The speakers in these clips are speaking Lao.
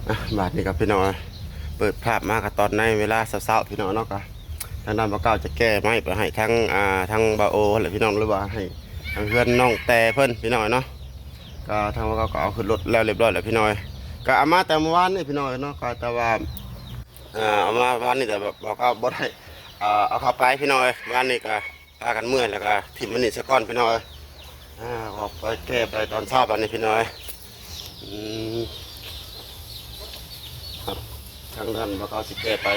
ອ່ະ ບາດນີ້ກໍພີ່ນ້ອງເອີຍ ເປີດພາບມາກໍຕອນໃນເວລາເຊົ້າໆ ພີ່ນ້ອງເນາະ ກໍທາງດ້ານບ່າວກ້າວຈະແກ່ໄມ້ໄປໃຫ້ທາງ ອ່າ ທາງບ່າວໂອຫັ້ນແຫຼະພີ່ນ້ອງ ຫຼືວ່າໃຫ້ທາງເຮືອນນ້ອງແຕ່ເພິ່ນພີ່ນ້ອງເນາະ. ກໍທາງບ່າວກ້າວກໍເອົາຂຶ້ນລົດແລ້ວລຽບຮ້ອຍແລ້ວພີ່ນ້ອງເອີຍ ກໍເອົາມາແຕ່ມື້ວານນີ້ພີ່ນ້ອງເນາະ ກໍແຕ່ວ່າ ອ່າ ເອົາມາວານນີ້ແຕ່ແບບ ບ່າວກ້າວບໍ່ໄດ້ ເອົາເຂົ້າໄປພີ່ນ້ອງເອີຍ ວານນີ້ກໍ ພາກັນເມື່ອຍແລ້ວກໍຖິ້ມໄວ້ນີ້ຊະກ່ອນພີ່ນ້ອງເອີຍ. ອ່າ ອອກໄປແກ່ໄປຕອນເຊົ້າບາດນີ້ພີ່ນ້ອງເອີຍ. ອືມ ທາງດ້ານບ່າວກ້າວຊິແກ່ໄປ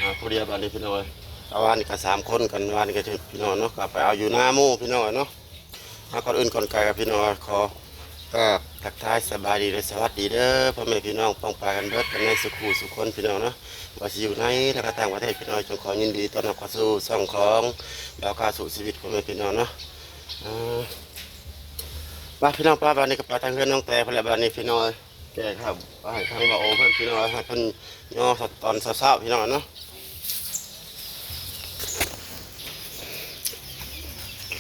ອ່າ ຜູ້ດຽວບາດນີ້ພີ່ນ້ອງເອີຍ. ເອົາວານນີ້ກໍສາມຄົນກັນ ວານນີ້ກໍພີ່ນ້ອງເນາະ ກໍໄປເອົາຢູ່ນາໝູ່ພີ່ນ້ອງເນາະ. ອ່າ ກ່ອນອື່ນກ່ອນໄກກໍພີ່ນ້ອງເອີຍ ຂໍ ກໍທັກທາຍສະບາຍດີ ແລະ ສະຫວັດດີເດີ ພໍ່ແມ່ພີ່ນ້ອງປ້ອງປາຍກັນເບິດກັນໃນສູ່ຄູ່ສູ່ຄົນພີ່ນ້ອງເນາະ ວ່າຊິຢູ່ໃນ ແລະ ກໍຕ່າງປະເທດພີ່ນ້ອງ ຈຶ່ງຂໍຍິນດີຕ້ອນຮັບເຂົ້າສູ່ຊ່ອງຂອງບ່າວກ້າວສູ້ຊີວິດ ພໍ່ແມ່ພີ່ນ້ອງເນາະ. ເອີ ໄປພີ່ນ້ອງ ໄປ ບາດນີ້ກໍໄປທາງເຮືອນນ້ອງແຕ່ພຸ້ນແຫຼະ ບາດນີ້ພີ່ນ້ອງເອີຍ ແກ່ເຂົ້າໄປໃຫ້ທາງບ່າວໂອເພິ່ນພີ່ນ້ອງເອີຍ ໃຫ້ເພິ່ນຍໍຕອນເຊົ້າໆ ພີ່ນ້ອງເນາະ.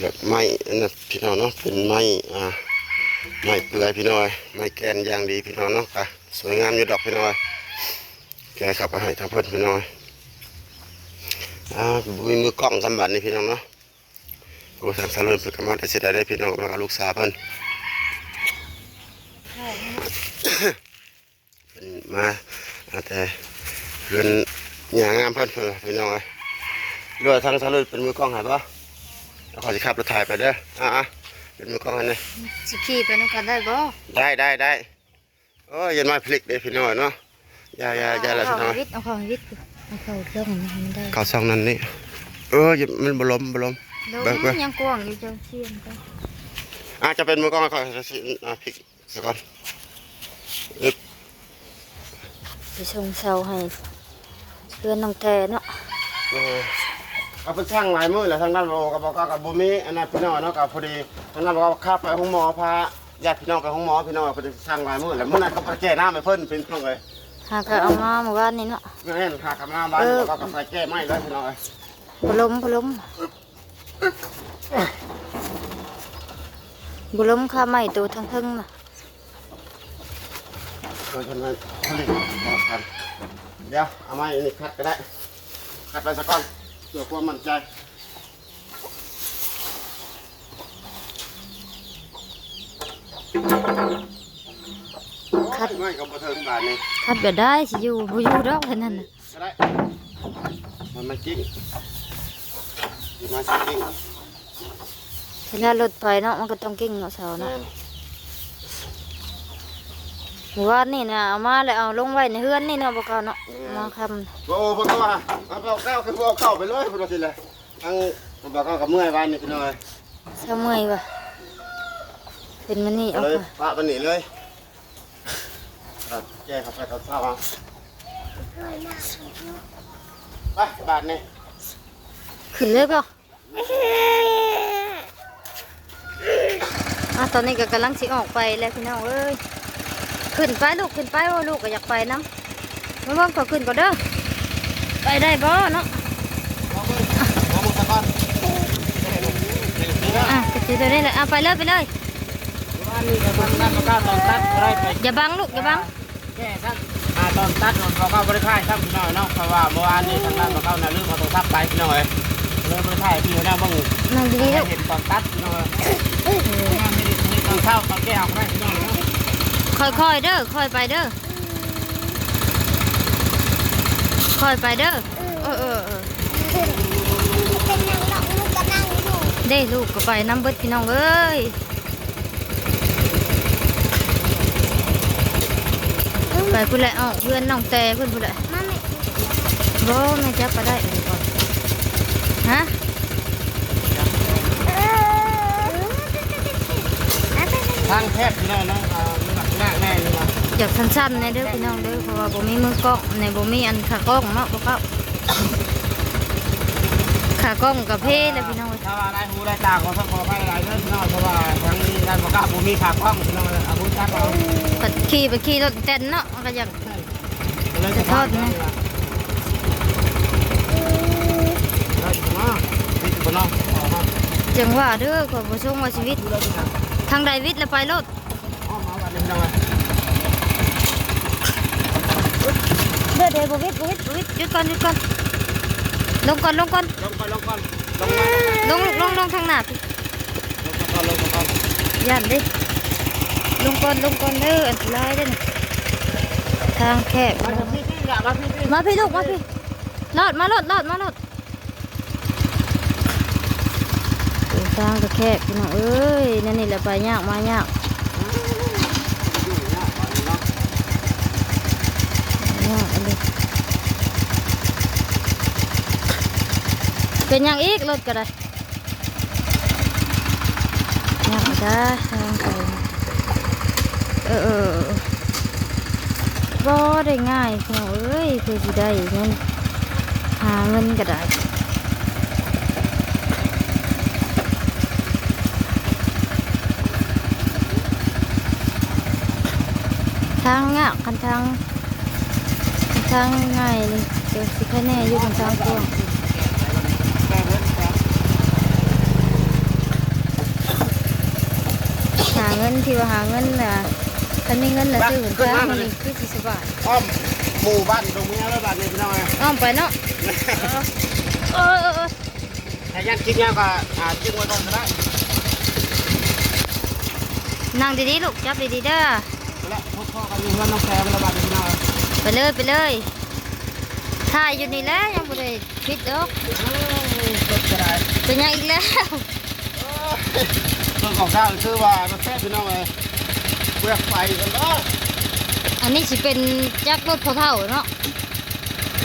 ແບບໄມ້ອັນນັ້ນພີ່ນ້ອງເນາະ ເປັນໄມ້ ອ່າ ໄມ້ເປືອຍພີ່ນ້ອງເອີຍ ໄມ້ແກ່ນຢ່າງດີພີ່ນ້ອງເນາະ ກໍສວຍງາມຢູ່ດອກພີ່ນ້ອງເອີຍ. ແກ່ເຂົ້າໄປໃຫ້ທາງເພິ່ນພີ່ນ້ອງເອີຍ. ອ່າ ບໍ່ມີມືກ້ອງຊ້ຳບາດນີ້ພີ່ນ້ອງເນາະ. ໂອ້ ທາງສາວເລີນເພິ່ນກໍມາແຕ່ເສຍດາຍເດ້ພີ່ນ້ອງ ແລ້ວກໍລູກສາວເພິ່ນ ເພິ່ນມາ ອ່າ ແຕ່ເຮືອນຍ່າງາມເພິ່ນ ເພິ່ນພີ່ນ້ອງເອີຍ. ຫຼືວ່າທາງສາວເລີນເປັນມືກ້ອງໃຫ້ບໍ່? ແລ້ວຂ້ອຍຊິຂັບລົດໄຖໄປເດີ. ອ່າໆ ເປັນມືກ້ອງໃຫ້ແດ່. ຊິຂີ່ໄປນຳກັນໄດ້ບໍ່? ໄດ້ໆໆ. ໂອ້ຍ ຢ່າມາພລິກເດ້ພີ່ນ້ອງເນາະ. ຢ່າໆໆ ລະພີ່ນ້ອງ ເອົາເຂົ້າໃຫ້ວິດ ເອົາເຂົ້າໃຫ້ວິດ ເອົາເຂົ້າຊ່ອງໃຫ້ມັນໄດ້ ເຂົ້າຊ່ອງນັ້ນນີ້. ເອີ ມັນບໍ່ລົ້ມ ບໍ່ລົ້ມ ເບິ່ງ ເບິ່ງ ຍັງກວ້າງຢູ່ ເຈົ້າສ່ຽງໄປ. ອາດຈະເປັນມືກ້ອງ ຂ້ອຍຊິ ອາ ພລິກ ສະກ່ອນ ອຶບ ໄປສົ່ງເສົາໃຫ້ເຮືອນນ້ອງແຕ່ເນາະ. ເອີ ເອົາໄປຊ່າງຫຼາຍມື້ແລ້ວ ທາງນັ້ນບໍ່ ກໍບໍ່ ກໍບໍ່ມີອັນນັ້ນພີ່ນ້ອງເນາະ ກໍພໍດີທາງນັ້ນບໍ່ ກໍພາໄປໂຮງໝໍ ພາຍາດພີ່ນ້ອງໄປໂຮງໝໍ ພີ່ນ້ອງ ເພິ່ນຊ່າງຫຼາຍມື້ແລ້ວ ມື້ນັ້ນກໍໄປແກ່ນ້ຳໃຫ້ເພິ່ນ ພີ່ນ້ອງເອີຍ. ຫາກໍເອົາມາມື້ວານນີ້ເນາະ. ແມ່ນ ຫາກໍມາວານນີ້ ເອີ ກໍໄປແກ່ໄມ້ເລີຍ ພີ່ນ້ອງເອີຍ. ພັດລົມ ພັດລົມ ບໍ່ລົ້ມຄ່າໄມ້ໂຕທາງເທິງນະ. ໂຕທາງນັ້ນຜະລິດບໍ່ທັນ. ດຽວເອົາໄມ້ອັນນີ້ຂັດກໍໄດ້ ຂັດໄວ້ສະກ່ອນ ເພື່ອຄວາມໝັ້ນໃຈ. ໂອ້ຍ ຂັດ ໄມ້ກໍບໍ່ເຖິງບາດນີ້ ຂັດບໍ່ໄດ້ ຊິຢູ່ບໍ່ຢູ່ດອກ ເທົ່ານັ້ນນະ. ກໍໄດ້ ມັນ ມັນກິ້ງ ມັນກິ້ງ ເວລາລົດໄປເນາະ ມັນກໍຕ້ອງກິ້ງເນາະ ເສົາເນາະ. ແມ່ນ ມື້ວານນີ້ນະ ເອົາມາແລ້ວເອົາລົງໄວ້ໃນເຮືອນນີ້ເນາະ ບໍ່ເກົ່າເນາະ. ແມ່ນ ມາຄ່ຳ ບໍ່ ບໍ່ເຂົ້າຫາ ບໍ່ເຂົ້າ ຄືບໍ່ເຂົ້າໄປເລີຍ ພຸ້ນວ່າຊີ້ແຫຼະ. ທາງບໍ່ເຂົ້າກໍເມື່ອຍວານນີ້ ພີ່ນ້ອງເອີຍ. ເຊົາເມື່ອຍວ່າ ເປັນມື້ນີ້ ເອົາ ເອົາເລີຍ ໄປ ປະໄວ້ນີ້ເລີຍ. ແກ່ເຂົ້າໄປຕອນເຊົ້າເອົາ ໄປບາດນີ້ ຂຶ້ນເລີຍບໍ່? ອ່າ ຕອນນີ້ກໍກຳລັງຊິອອກໄປແລ້ວພີ່ນ້ອງເອີຍ. ຂຶ້ນໄປລູກ ຂຶ້ນໄປ ໂອ້ ລູກກໍຢາກໄປນຳ. ມາເບິ່ງ ຂໍຂຶ້ນກ່ອນເດີ ໄປໄດ້ບໍ່ເນາະ? ອ່ະ ກໍຊິໄດ້ນີ້ແຫຼະ ອ່ະ ໄປເລີຍ ໄປເລີຍ. ວານນີ້ກໍທາງດ້ານບໍ່ກ້າຕອນຕັດບໍ່ໄດ້ໄປ ຢ່າບັງລູກ ຢ່າບັງ. ແກ່ຊັ້ນ ອ່າ ຕອນຕັດບໍ່ກ້າບໍ່ໄດ້ຖ່າຍຊ້ຳພີ່ນ້ອງເນາະ ເພາະວ່າເມື່ອວານນີ້ທາງດ້ານບໍ່ກ້ານະລືມເອົາໂທລະສັບໄປພີ່ນ້ອງເອີຍ ເລີຍບໍ່ໄດ້ຖ່າຍພີ່ນ້ອງເບິ່ງ. ນັ່ງດີໆລູກ ເຫັນຕອນຕັດພີ່ນ້ອງເອີຍ. ເອີ ຕອນເຊົ້າຕອນແກ່ເອົາກໍໄດ້ພີ່ນ້ອງເນາະ. ຄ່ອຍໆເດີ ຄ່ອຍໄປເດີ. ຄ່ອຍໄປເດີ. ເອີ ເອີ ເອີ ເອີ ເປັນຫຍັງດອກ ລູກກໍນັ່ງຢູ່ເດ້ ລູກກໍໄປນຳເບິດພີ່ນ້ອງເອີຍ. ໄປພຸ້ນແຫຼະ ອອກເຮືອນນ້ອງແຕ່ພຸ້ນ ພຸ້ນແຫຼະ. ມາແມ່ ບໍ່ ແມ່ຈັບກໍໄດ້. ຮະ? ທາງແຄບພີ່ນ້ອງເນາະ ອ່າ ມັນໜັກໜ້າແນ່ນີ້ນະ. ຢາກສັ້ນໆແນ່ເດີພີ່ນ້ອງເດີ ເພາະວ່າບໍ່ມີມືກ້ອງ ແນ່ ບໍ່ມີອັນຂາກ້ອງເນາະ ບໍ່ເຂົ້າ ຂາກ້ອງກະເພແລ້ວພີ່ນ້ອງເອີຍ. ຖ້າວ່າຫຼາຍຫູຫຼາຍຕາກໍຂໍອະໄພຫຼາຍເດີພີ່ນ້ອງ ເພາະວ່າທາງດ້ານບໍ່ກ້າບໍ່ມີຂາກ້ອງພີ່ນ້ອງເອີຍ. ເອົາມືຈັບເອົາ ບັດຂີ່ໄປຂີ່ລົດແຕ່ນເນາະ ມັນກໍຢາກ ສະທ້ອນນະ. ຈັ່ງວ່າເດີ ຂ້ອຍບໍ່ຊົງວ່າຊີວິດ ທາງໃດວິດລະໄປໂລດ. ອ້ອມມາບາດນີ້ພີ່ນ້ອງເອີຍ. ເດ້ ບໍ່ວິດ ບໍ່ວິດ ບໍ່ວິດ ຢຸດກ່ອນ ຢຸດກ່ອນ ລົງກ່ອນ ລົງກ່ອນ ລົງກ່ອນ ລົງກ່ອນ ລົງມາ ລົງລູກ ລົງ ລົງທາງໜ້າພີ້ ລົງກ່ອນ ລົງກ່ອນ ຢ້ານເດ້ ລົງກ່ອນ ລົງກ່ອນເດີ ອັນຕະລາຍເດ້ນີ້ ທາງແຄບ ມາພີ້ ມາພີ້ລູກ ມາພີ້ ລອດມາໂລດ ລອດມາໂລດ. ໂອ້ ທາງກໍແຄບພີ່ນ້ອງເອີຍ ແນວນີ້ແຫຼະໄປຍາກມາຍາກ ຍາກອີ່ຫຼີ ເປັນຫຍັງອີກ ລົດກໍໄດ້ ຍາກຈ້າ ທາງໄປ ເອີ ເອີ. ບໍ່ໄດ້ງ່າຍພີ່ນ້ອງເອີຍ ເພື່ອຊິໄດ້ເງິນ ຫາເງິນກໍໄດ້ ທາງຍາກ ຄັນທາງ ຄັນທາງງ່າຍນີ້ ກໍຊິໄຄແນ່ຢູ່ ຄັນທາງກວ້າງ ຫາເງິນ ທີ່ວ່າຫາເງິນນະ ຄັນມີເງິນນະ ຊື້ຫົນທາງນີ້ຄືຊິສະບາຍ ອ້ອມໝູ່ບ້ານຕົງເມືອງແລ້ວບາດນີ້ພີ່ນ້ອງເອີຍ ອ້ອມໄປເນາະ ເອີ ເອີ ເອີ ຖ້າຢ້ານຄລິບຍາວກໍ ອ່າ ຈຶ່ງໄວ້ກ່ອນກໍໄດ້ ນັ່ງດີໆລູກ ຈັບດີໆເດີ ແລະ ພົບພໍ້ກັນຢູ່ເຮືອນນ້ອງແຊມແລ້ວບາດນີ້ພີ່ນ້ອງເອີຍ ໄປເລີຍ ໄປເລີຍ ຖ່າຍຢູ່ນີ້ແຫຼະ ຍັງບໍ່ໄດ້ປິດດອກ ເອີ ເປັນຫຍັງອີກແລ້ວ? ເອີ ເບິ່ງຂອງເຈົ້າຄືວ່າມັນແຊບພີ່ນ້ອງເອີຍ ບໍ່ຢາກໄປກັນບໍ່? ອັນນີ້ຊິເປັນຈັກລົດພໍ່ເຖົ້າເນາະ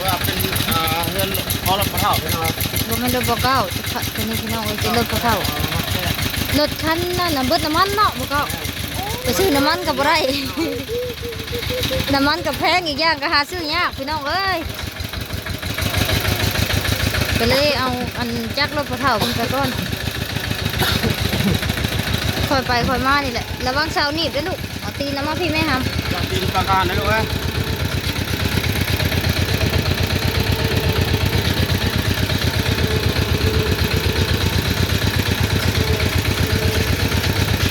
ວ່າເປັນ ອ່າ ເຮືອນພໍ່ລົດພໍ່ເຖົ້າພີ່ນ້ອງເອີຍ ບໍ່ແມ່ນລົດບໍ່ເກົ້າ ໂຕນີ້ພີ່ນ້ອງເອີຍ ເປັນລົດພໍ່ເຖົ້າ ລົດຄັນນັ້ນນະເບິດນ້ຳມັນເນາະ ບໍ່ເກົ້າ ໄປຊື້ນ້ຳມັນກໍບໍ່ໄດ້ ນ້ຳມັນກໍແພງ ອີກຢ່າງກໍຫາຊື້ຍາກພີ່ນ້ອງເອີຍ. ກໍເລີຍເອົາອັນຈັກລົດພໍ່ເຖົ້າເພິ່ນໄປກ່ອນ ຄ່ອຍໄປຄ່ອຍມານີ້ແຫຼະ ລະວັງເສົາໜີບເດີລູກ ເອົາຕີນນຳມາພີ້ແມ່ຫຳ ລະຕີນປາການເດີລູກເອີຍ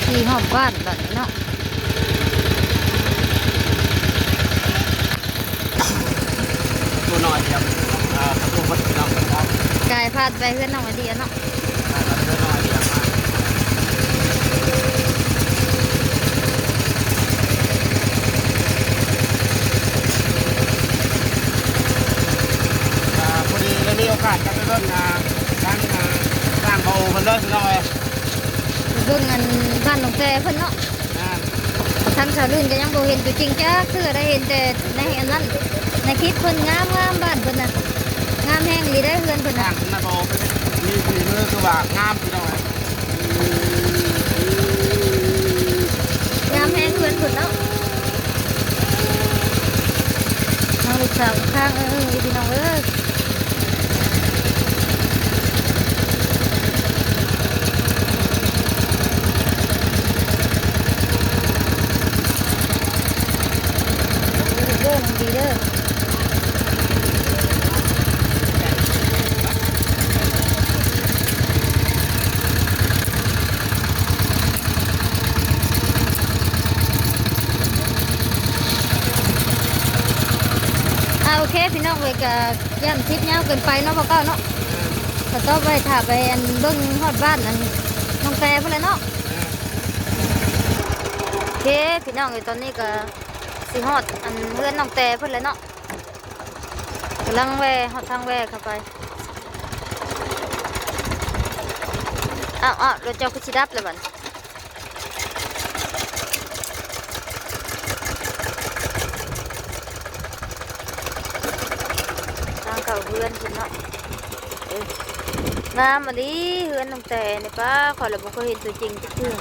ຂີ່ຮອບບ້ານບັດນີ້ເນາະ. ປະຕູນ້ອຍດຽວ ອ່າ ປະຕູເພິ່ນພີ່ນ້ອງເນາະ ກາຍຜ່ານໄປເຮືອນນ້ອງອາເດຍເນາະ ຜ່ານໄປເຮືອນນ້ອງອາເດຍມາ ອ່າ ພໍດີໄດ້ມີໂອກາດກັບໄປເບິ່ງ ອ່າ ທາງ ອ່າ ທາງເບົາໂອເພິ່ນເລີຍພີ່ນ້ອງເອີຍ ໄປເບິ່ງອັນບ້ານນ້ອງແຕເພິ່ນເນາະ. ທາງສາວລື່ນກໍຍັງບໍ່ເຫັນຕົວຈິງຈັກເທື່ອ ໄດ້ເຫັນແຕ່ໃນອັນນັ້ນ ໃນຄລິບເພິ່ນ ງາມໆ ບ້ານເພິ່ນນະ ງາມແຮງອີ່ຫຼີເດ້ ເຮືອນເພິ່ນນະ ສ້າງຂຶ້ນມາບໍ່ເປັນ ມີຝີມືຄືວ່າງາມພີ່ນ້ອງເອີຍ ງາມແຮງເຮືອນເພິ່ນເນາະ ທາງລູກສາວຂ້າງໆ ເອີຍ ພີ່ນ້ອງເອີຍ. ເດີ ເດີ ດີເດີ ອ່າ ໂອເຄ ພີ່ນ້ອງເອີຍ ກະ ຢ້ານຄລິບຍາວເກີນໄປເນາະ ບໍ່ເກົ້າເນາະ ສະຕັອບໄວ້ຖ້າໄປອັນເບິ່ງຮອດບ້ານອັນນ້ອງແຕພຸ້ນແຫຼະເນາະ. ໂອເຄ ພີ່ນ້ອງເອີຍ ຕອນນີ້ກໍຊິຮອດອັນເຮືອນນ້ອງແຕພຸ້ນແຫຼະເນາະ ກຳລັງແວ່ ຮອດທາງແວ່ເຂົ້າໄປ. ອ້າວ ອ້າວ ລົດເຈົ້າຄືຊິດັບແລ້ວບັດນີ້. ທາງເຂົ້າເຮືອນເພິ່ນເນາະ ເອີ ງາມອີ່ຫຼີເຮືອນນ້ອງແຕນີ້ ປ້າ ຂ້ອຍລະບໍ່ເຄີຍເຫັນຕົວຈິງຈັກເທື່ອ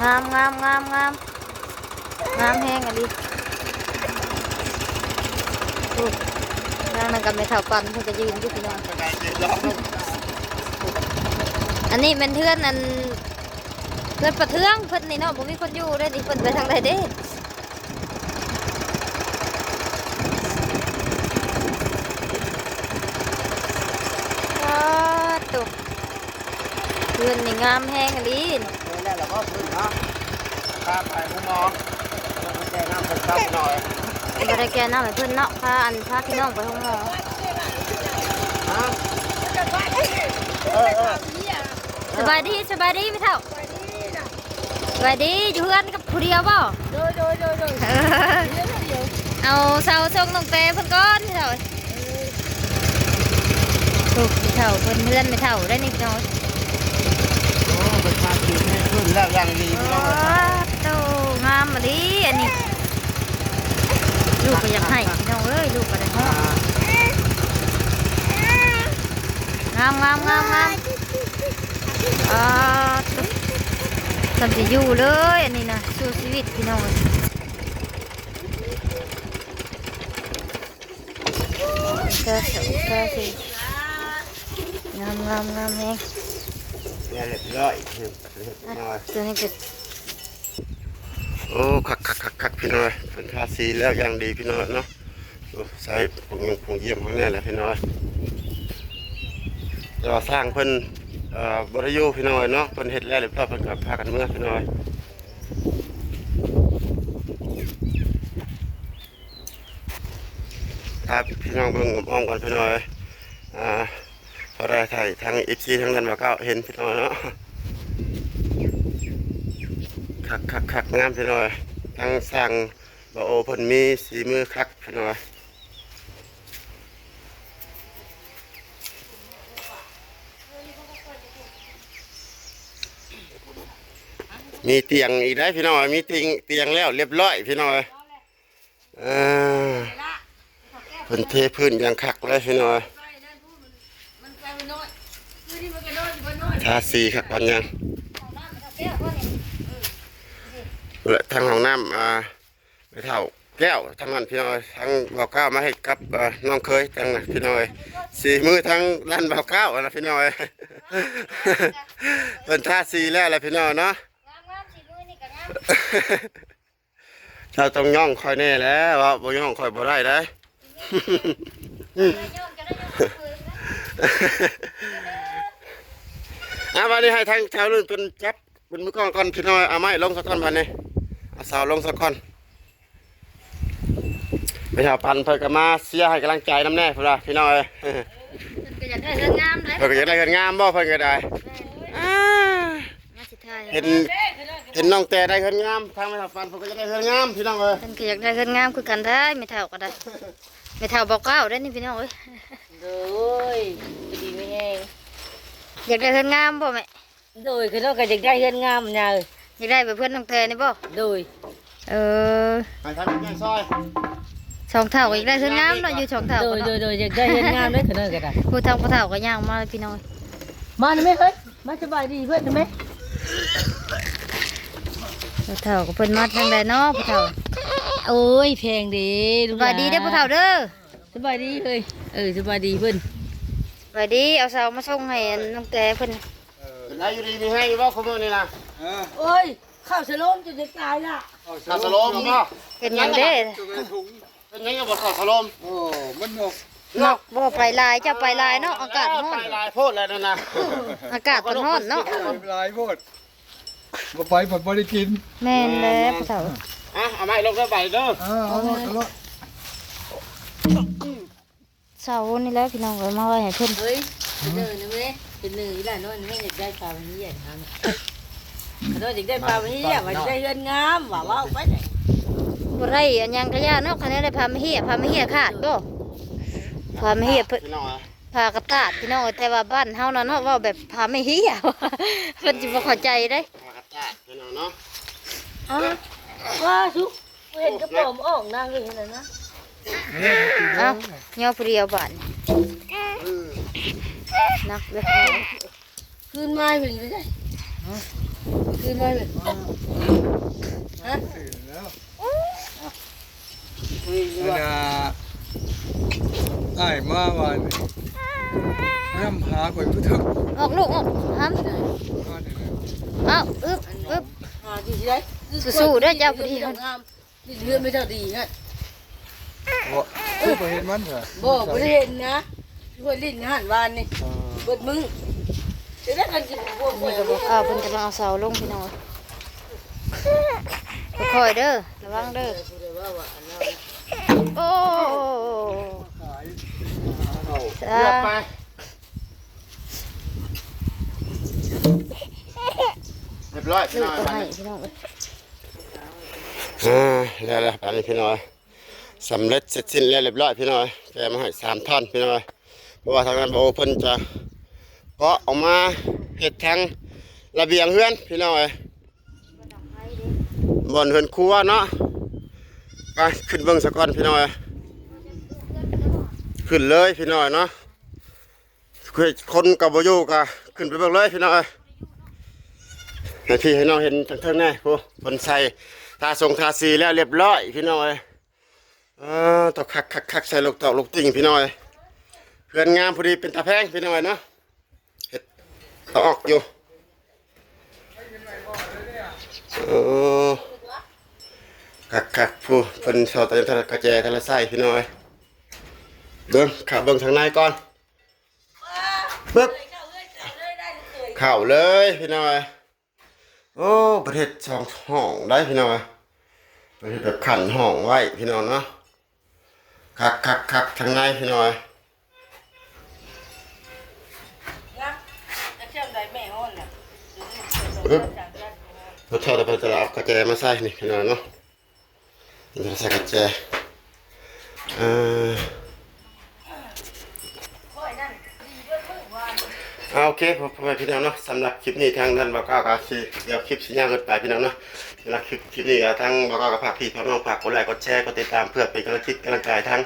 ງາມ ງາມ ງາມ ງາມ ງາມແຮງອີ່ຫຼີ. ໂອ້ ທາງນັ້ນກໍແມ່ເຖົ້າປັນເພິ່ນກໍຢືນຢູ່ພີ່ນ້ອງ ອັນນີ້ແມ່ນເຮືອນ ອັນ ເຮືອນປະເທືອງເພິ່ນນີ້ເນາະ ບໍ່ມີຄົນຢູ່ເດ້ນີ້ ເພິ່ນໄປທາງໃດເດ້? ປາດໂທ້ ເຮືອນນີ້ງາມແຮງອີ່ຫຼີ. ເອີ ແລ້ວລະບໍ່ພື້ນເນາະ ພາໄປໂຮງໝໍ ແຈນ້ຳເພິ່ນກັບໜ້ອຍ. ບໍ່ໄດ້ແກ່ນ້ຳໃຫ້ເພິ່ນເນາະ ພາ ອັນ ພາພີ່ນ້ອງໄປໂຮງໝໍ. ເອີ ເອີ ສະບາຍດີ ສະບາຍດີແມ່ເຖົ້າ. ສະບາຍດີ ຢູ່ເຮືອນກັບຜູ້ດຽວບໍ່? ໂດຍ ໂດຍ ໂດຍ ໂດຍ ເອີ ເອົາເຊົາສົ່ງນ້ອງແຕເພິ່ນກ່ອນເຖົ້າ. ໂອ້ ເຖົ້າເພິ່ນ ເຮືອນແມ່ເຖົ້າໄດ໋ນີ້ພີ່ນ້ອງ. ໂອ້ ເພິ່ນພາສີໃຫ້ຂຶ້ນແລ້ວຢ່າງດີພີ່ນ້ອງ. ໂອ້ ໂຕ ງາມອີ່ຫຼີອັນນີ້ ລູກກໍຢາກໃຫ້ພີ່ນ້ອງເອີຍ ລູກກໍໄດ້ຮ້ອງ. ງາມ ງາມ ງາມ ງາມ. ອ່າ ສ່ຳຊິຢູ່ເລີຍ ອັນນີ້ນະ ສູ້ຊີວິດພີ່ນ້ອງເອີຍ. ງາມ ງາມ ງາມແຮງ ແລ້ວຮຽບຮ້ອຍ. ໂອ້ ຄັກໆໆໆ ພີ່ນ້ອງເອີຍ ເພິ່ນທາສີແລ້ວຢ່າງດີພີ່ນ້ອງເນາະ. ໂອ້ ໃສ່ຜົງຢຽມ ຜົງຢຽມມາແນ່ແຫຼະພີ່ນ້ອງເອີຍ. ແຕ່ວ່າຊ່າງເພິ່ນ ເອີ ບໍ່ໄດ້ຢູ່ພີ່ນ້ອງເອີຍເນາະ ເພິ່ນເຮັດແລ້ວຮຽບຮ້ອຍ ເພິ່ນກໍພາກັນເມືອພີ່ນ້ອງເອີຍ. ພາພີ່ນ້ອງເບິ່ງອ້ອມໆກ່ອນພີ່ນ້ອງເອີຍ ອ່າ ພໍໄດ້ຖ່າຍທາງເອັຟຊີທາງນັ້ນວ່າກໍເຫັນພີ່ນ້ອງເນາະ. ຄັກໆໆ ງາມພີ່ນ້ອງເອີຍ ທາງຊ່າງບ່າວໂອເພິ່ນມີສີມືຄັກພີ່ນ້ອງເອີຍ. ມີຕຽງອີກໄດ໋ພີ່ນ້ອງເອີຍ ມີຕຽງ ຕຽງແລ້ວຮຽບຮ້ອຍພີ່ນ້ອງເອີຍ. ເອີ ເພິ່ນເທພື້ນຢ່າງຄັກເລີຍພີ່ນ້ອງເອີຍ ທາສີຄັກປານຫຍັງ. ແລະ ທາງຫ້ອງນ້ຳ ອ່າ ແມ່ເຖົ້າແກ້ວທາງນັ້ນພີ່ນ້ອງເອີຍ ທາງບ່າວກ້າວມາເຮັດກັບ ເອີ ນ້ອງເຂີຍທາງນັ້ນພີ່ນ້ອງເອີຍ ສີມືທາງດ້ານບ່າວກ້າວຫັ້ນນະພີ່ນ້ອງເອີຍ. ເພິ່ນທາສີແລ້ວລະພີ່ນ້ອງເນາະ ງາມໆ ສີມືນີ້ກໍງາມ. ເຈົ້າຕ້ອງຍ້ອງຂ້ອຍແນ່ແຫຼະ ເວົ້າບໍ່ຍ້ອງຂ້ອຍບໍ່ໄດ້ເດ້. ອ່າ ບາດນີ້ໃຫ້ທາງຊາວລຸ້ນເພິ່ນຈັບເປັນມືກ້ອງກ່ອນພີ່ນ້ອງ ເອົາໄມ້ລົງສາກ່ອນບາດນີ້ ເອົາເສົາລົງສາກ່ອນ. ແມ່ເຖົ້າປັນເພິ່ນກໍມາເຊຍໃຫ້ກຳລັງໃຈນຳແນ່ພຸ້ນລະພີ່ນ້ອງເອີຍ. ເພິ່ນກໍຢາກໄດ້ເຮືອນງາມເດ້ ເພິ່ນກໍຢາກໄດ້ເຮືອນງາມບໍ່ ເພິ່ນກໍໄດ້. ອ່າ ມາຊິຖ່າຍ ເຫັນ ເຫັນນ້ອງແຕໄດ້ເຮືອນງາມ ທາງແມ່ເຖົ້າປັນເພິ່ນກໍຢາກໄດ້ເຮືອນງາມພີ່ນ້ອງເອີຍ. ເພິ່ນກໍຢາກໄດ້ເຮືອນງາມຄືກັນໄດ໋ ແມ່ເຖົ້າກໍໄດ້ ແມ່ເຖົ້າບໍ່ກ້າວໄດ້ນີ້ພີ່ນ້ອງເອີຍ. ໂດຍ ຢູ່ດີມີແຮງ. ຢາກໄດ້ເຮືອນງາມບໍ່ແມ່? ໂດຍ ຂ້ານ້ອຍກໍຢາກໄດ້ເຮືອນງາມນະ. ຢາກໄດ້ແບບເຮືອນນ້ອງແຕນີ້ບໍ່? ໂດຍ. ເອີ ໃຫ້ທາງແມ່ຊ່ອຍ ສອງເຖົ້າກໍຢາກໄດ້ເຮືອນງາມເນາະ ຢູ່ສອງເຖົ້າ. ໂດຍ ໂດຍ ໂດຍ ຢາກໄດ້ເຮືອນງາມເດ້ຂ້ານ້ອຍກໍໄດ້. ຜູ້ເຖົ້າ ຜູ້ເຖົ້າກໍຍ່າງມາພີ່ນ້ອງ. ມານຳແມ່ເຮີ້ຍ ມາສະບາຍດີເພິ່ນນຳແມ່. ຜູ້ເຖົ້າກໍເພິ່ນມາທາງໃດເນາະຜູ້ເຖົ້າ? ໂອ້ຍ ແພງເດ້ ສະບາຍດີເດີຜູ້ເຖົ້າເດີ. ສະບາຍດີເຮີ້ຍ ເອີ ສະບາຍດີເພິ່ນ. ສະບາຍດີ ເອົາເສົາມາສົ່ງໃຫ້ອັນນ້ອງແຕເພິ່ນ. ເອີ ເປັນໄດ ຢູ່ດີມີແຮງຢູ່ບໍ່ຄຸມື້ນີ້ນະ? ເອີ ໂອ້ຍ ເຂົ້າສະໂລມຈົນຈະຕາຍລະ. ເຂົ້າສະໂລມບໍ່? ເປັນຫຍັງເດ້? ເປັນຫຍັງບໍ່ເຂົ້າສະໂລມ? ໂອ້ ມັນນົກ ນົກບໍ່ໄປຫຼາຍ ເຈົ້າໄປຫຼາຍເນາະ ອາກາດຮ້ອນ. ໄປຫຼາຍໂພດແລ້ວນັ້ນນະ ອາກາດມັນຮ້ອນເນາະ ໄປຫຼາຍໂພດ. ບໍ່ໄປເພິ່ນບໍ່ໄດ້ກິນ. ແມ່ນແລ້ວພໍ່ເຖົ້າ. ອ່ະ ເອົາໄມ້ລົງເດີ ໄປເດີ. ເອີ ເອົາລົງ ເອົາລົງ. ເສົານີ້ແຫຼະພີ່ນ້ອງເອີຍ ມາໄວ້ໃຫ້ເພິ່ນ. ເຮີ້ຍ ເດີນະແມ່ ເປັນເນີອີຫຼ້ານ້ອຍນະແມ່ ຢາກໄດ້ພາມາຮຽນເຮົານະ. ຂ້ານ້ອຍຢາກໄດ້ພາມາຮຽນ ວ່າຢາກໄດ້ເຮືອນງາມ ວ່າເວົ້າໄປ. ບໍ່ໄດ້ອັນຫຍັງກະຢ່າເນາະ ຄັນໄດ້ພາມາຮຽນ ພາມາຮຽນຂາດບໍ່? ພາມາຮຽນ ພີ່ນ້ອງເອີຍ ຜ້າກະຕາດພີ່ນ້ອງເອີຍ ແຕ່ວ່າບ້ານເຮົານະເນາະ ເວົ້າແບບຜ້າແມ່ເຮຍ ເພິ່ນຊິບໍ່ເຂົ້າໃຈເດ້. ຜ້າກະຕາດພີ່ນ້ອງເນາະ. ອ້າ ວ່າສຸ ເຫັນກະປອມອອກນາງເອີຍຫັ້ນນະ. ເອົ້າ ຍໍຜູ້ດຽວບາດນີ້. ໜັກເດີ. ຄືນມາເພິ່ນໄດ້ ຄືນມາເພິ່ນ ຮະ? ອັນນ່າ ອ້າຍມາວ່ານີ້ ນຳຫາຂ້ອຍຄືເຖິງ ອອກລູກອອກ ຫ້າມ ເອົ້າ ອຶບ ອຶບ ຫາທີ່ໃດ ສູ້ໆເດີເຈົ້າຜູ້ດຽວ. ຫຼິ້ນເຮືອນແມ່ເຖົ້າດີຫັ້ນ. ບໍ່ ຄືບໍ່ເຫັນມັນເທື່ອ. ບໍ່ ບໍ່ໄດ້ເຫັນນະ ຂ້ອຍຫຼິ້ນຫັ້ນວານນີ້. ເອີ ເບິດມື້ ຈະໄດ້ກັນກິນພວກຂ້ອຍ. ເອີ ເພິ່ນກຳລັງເອົາເສົາລົງພີ່ນ້ອງ. ຄ່ອຍເດີ ລະວັງເດີ. ໂອ້ ສາ ຮຽບຮ້ອຍ ພີ່ນ້ອງ ເອົາ ແລ້ວໆ ບາດນີ້ພີ່ນ້ອງ ສຳເລັດເສັດສິ້ນແລ້ວຮຽບຮ້ອຍພີ່ນ້ອງ ແກະມາໃຫ້ສາມທ່ອນພີ່ນ້ອງ. ເພາະວ່າທາງນັ້ນບໍ່ ເພິ່ນຈະເກາະອອກມາເຮັດທາງລະບຽງເຮືອນພີ່ນ້ອງເອີຍ ບ່ອນເຮືອນຄົວເນາະ. ໄປຂຶ້ນເບິ່ງສາກ່ອນພີ່ນ້ອງເອີຍ ຂຶ້ນເລີຍພີ່ນ້ອງເນາະ. ຄົນກໍບໍ່ຢູ່ ກໍຂຶ້ນໄປເບິ່ງເລີຍພີ່ນ້ອງເອີຍ ໃຫ້ພີ່ໃຫ້ນ້ອງເຫັນທາງເທິງແດ່. ໂອ້ ເພິ່ນໃສ່ທາສົງທາສີແລ້ວຮຽບຮ້ອຍພີ່ນ້ອງເອີຍ. ເອີ ຕ້ອງຄັກໆໆ ໃສ່ລູກຕອກລູກຕິ່ງພີ່ນ້ອງເອີຍ. ເຮືອນງາມພໍດີ ເປັນຕາແພງພີ່ນ້ອງເອີຍເນາະ ເຮັດຕາອອກຢູ່. ເອີ ຄັກໆ ຜູ້ເພິ່ນເຊົາຕາກະແຈແຕ່ລະໄສ້ພີ່ນ້ອງເອີຍ. ເບິ່ງ ເຂົ້າເບິ່ງທາງໃນກ່ອນ ປຶບ ເຂົ້າເລີຍພີ່ນ້ອງເອີຍ. ໂອ້ ເພິ່ນເຮັດສອງຫ້ອງໄດ໋ພີ່ນ້ອງເອີຍ ເພິ່ນເຮັດແບບຂັ້ນຫ້ອງໄວ້ພີ່ນ້ອງເນາະ. ຄັກໆໆ ທາງໃນພີ່ນ້ອງເອີຍ. ປຶບ ເພິ່ນເອົາ ເພິ່ນຈະເອົາກະແຈມາໃສ່ນີ້ພີ່ນ້ອງເນາະ. ຈະໃສ່ກະແຈ ເອີ ເອົາ ໂອເຄ ພໍ່ແມ່ພີ່ນ້ອງເນາະ ສຳລັບຄລິບນີ້ທາງດ້ານບ່າວກ້າວກໍຊິ ດຽວຄລິບຊິຍາວເກີນໄປພີ່ນ້ອງເນາະ. ສຳລັບຄລິບ ຄລິບນີ້ກໍທາງບ່າວກ້າວກໍຝາກພີ່ຝາກນ້ອງ ຝາກກົດໄລກົດແຊ ກົດຕິດຕາມ ເພື່ອເປັນກຳລັງຈິດກຳລັງໃຈທາງ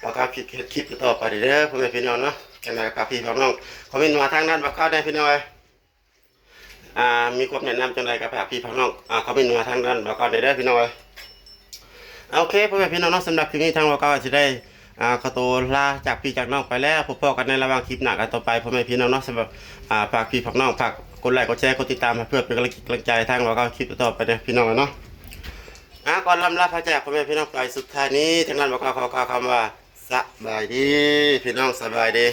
ບ່າວກ້າວ ຄລິບ ເຮັດຄລິບຕໍ່ໄປເດີ ພໍ່ແມ່ພີ່ນ້ອງເນາະ. ຈັ່ງໃດກໍຝາກພີ່ຝາກນ້ອງຄອມເມັນມາທາງດ້ານບ່າວກ້າວແດ່ພີ່ນ້ອງເອີຍ. ອ່າ ມີຄວາມແນະນຳຈັ່ງໃດກໍຝາກພີ່ຝາກນ້ອງ ອ່າ ຄອມເມັນມາທາງດ້ານບ່າວກ້າວໄດ້ເດີພີ່ນ້ອງເອີຍ. ໂອເຄ ພໍ່ແມ່ພີ່ນ້ອງເນາະ ສຳລັບຄລິບນີ້ທາງບ່າວກ້າວຊິໄດ້ ອ່າ ຂໍໂຕລາຈາກພີ່ຈາກນ້ອງໄປແລ້ວ ພົບພໍ້ກັນໃນລະຫວ່າງຄລິບໜ້າກັນຕໍ່ໄປ ພໍ່ແມ່ພີ່ນ້ອງເນາະ. ສຳລັບ ອ່າ ຝາກພີ່ຝາກນ້ອງ ຝາກກົດໄລກົດແຊ ກົດຕິດຕາມ ເພື່ອເປັນກຳລັງຈິດກຳລັງໃຈທາງບ່າວກ້າວຄລິບຕໍ່ໄປເດີພີ່ນ້ອງເນາະ. ອ່າ ກ່ອນລ່ຳລາພາຈາກພໍ່ແມ່ພີ່ນ້ອງໄປ ສຸດທ້າຍນີ້ທາງດ້ານບ່າວກ້າວຂໍກ່າວຄຳວ່າ ສະບາຍດີພີ່ນ້ອງ ສະບາຍດີ.